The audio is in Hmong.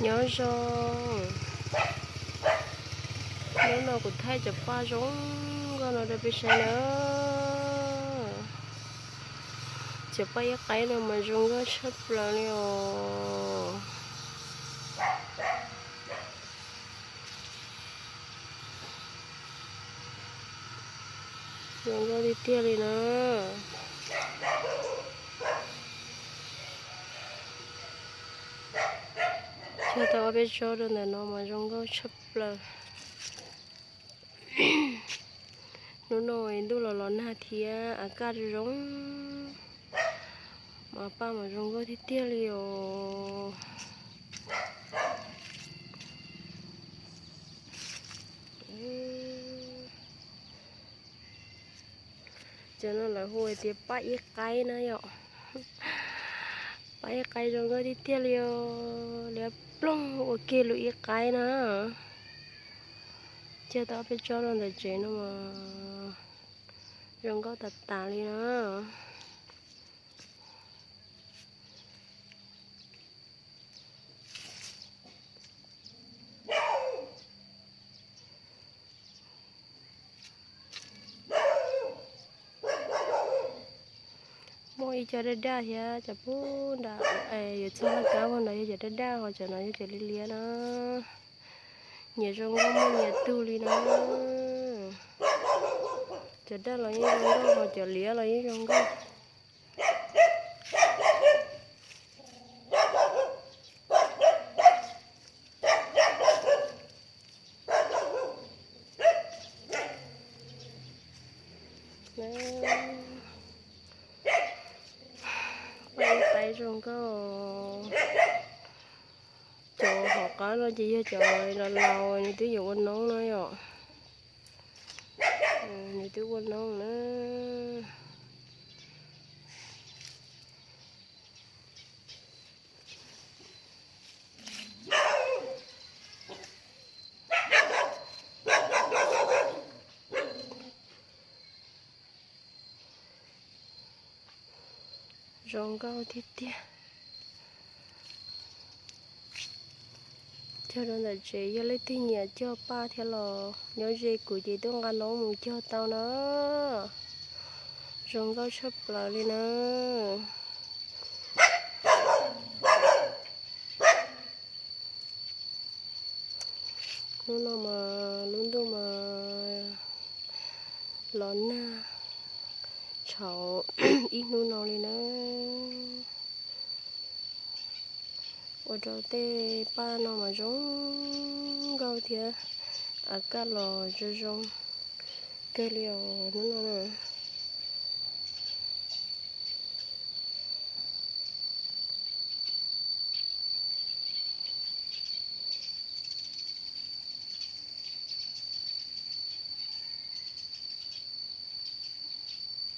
Nyob zoo, hnub no kuv thaij cov paj zoo nkauj no rau peb saib na. Cov paj ib qaib no mas zoo nkauj tshaj plaws li os. Zoo nkauj tiag tiag li na. Cog tau ob peb tsob rau ntawm no mas zoo nkauj tshaj plaws. Hnub no ntuj los los nag thiab a kaj zoo, mas paj mas zoo nkauj tiag tiag li os. Cov no lawv hu hais tias paj ib qaib na yom. Paj ib qaib zoo nkauj tiag tiag li os, liab ploog ua kiag lub ib qaib na. Cog tau ob peb tsob rau ntawm tsev no mas zoo nkauj tas tas li na. Muaj ib co daj daj thiab cov pub nram, yuav txog laj kab ua ntawd yog cov daj daj, ho cov no yog cov liab liab na. Nyias zoo nkauj muaj nyias tug li na. Cov daj los yeej zoo nkauj, ho cov liab los yeej zoo nkauj. Paj ib qaib zoo nkauj. Cov hauv qab no ces yog cov laus laus nws twb yuav ua noob no yom. Nws twb ua noob na. Zoo nkauj tiag tiag. Cog rau ntawm tsev, yog leej twg nyiam cog paj thiab los nyob ze kuv ces tuaj nqa noob mus cog tau na. Zoo nkauj tshaj plaws li na. Hnub no mas lub ntuj mas los nag tshauv ib hnub no li na. Ua rau tej paj no mas zoo nkauj thiab a kaj los zoo zoo kawg li os hnub no na.